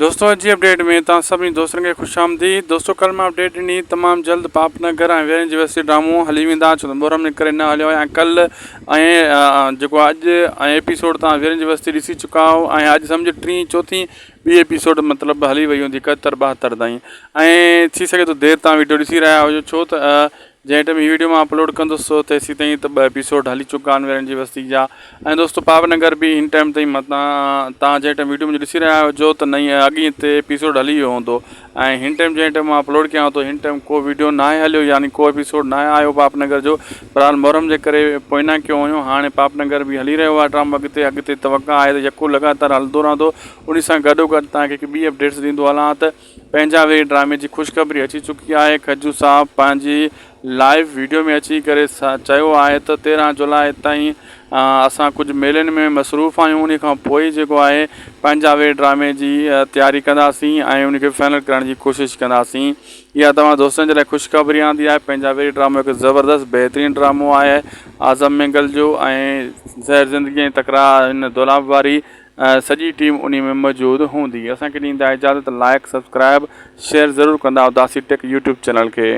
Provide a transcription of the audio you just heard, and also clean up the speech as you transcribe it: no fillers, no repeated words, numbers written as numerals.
دوستو اڄ جي اپڊيٽ ۾ توهان سڀني دوستن کي خوش آمديد دوستو ڪل مان اپڊيٽ ڏني تمام جلد پاپ نگر ۽ ويرين جي وستي ڊرامو هلي ويندا ڇو ته محرم جي ڪري نه هليو ۽ ڪل ۽ جيڪو اڄ ۽ ايپيسوڊ توهان ويرين جي وستي ڏسي چڪا آهيو ۽ اڄ سمجهو ٽين چوٿين ٻي ايپيسوڊ مطلب هلي وئي هوندي 71 72 تائين ۽ ٿي سگهي ٿو دير تان ويڊيو ڏسي رهيا هجو ڇو ته جنهن ٽائيم هي ويڊيو مان اپلوڊ ڪندس سو تيسين تائين ته ٻه ايپيسوڊ هلي چڪا آهن ويرن جي وستي جا ۽ دوستو پاپ نگر به هن ٽائيم تائين متان تان جنهن ٽائيم ويڊيو منهنجو ڏسي رهيا هجو ته نئين اڳئين تي ايپيسوڊ هلي ويو هوندو ۽ هن ٽائيم جنهن ٽائيم مان اپلوڊ ڪيان ٿو هن ٽائيم ڪو ويڊيو ناهي هليو يعني ڪو ايپيسوڊ ناهي آيو پاپ نگر جو بهرحال محرم جي ڪري پوئنا ڪيو هيو هاڻي پاپ نگر به هلي رهيو آهي ڊرامو اڳتي اڳتي توقع آهي ته يڪو لڳاتار هلندو رهندو ان سان گڏو گڏ تان کي هڪ ٻي اپڊيٽس ڏيندو هلان ته پنهنجا ويري ڊرامي جي خوشخبري اچي چڪي آهي، کجو صاحب پنهنجي لائيو ويڊيو ۾ اچي ڪري چيو آهي ته 13 جولاء تائين اسان ڪجهه ميلن ۾ مصروف آهيون انهي کان پوء جيڪو آهي پنهنجا ويري ڊرامي جي تياري ڪنداسين ۽ ان کي فائنل ڪرڻ جي ڪوشش ڪنداسين اها توهان دوستن جي لاء خوشخبري آندي آهي پنهنجا ويري ڊرامو هڪ زبردست بهترين ڊرامو آهي اعظم مينگل جو ۽ زهر زندگي ۽ تڪرار هن دولاب واري سڄي ٽيم انهي ۾ موجود هوندي. اسان کي ڏيندا اجازت لائيڪ سبسڪرائيب شيئر ضرور ڪندا اداسي ٽيڪ يوٽيوب چينل کي.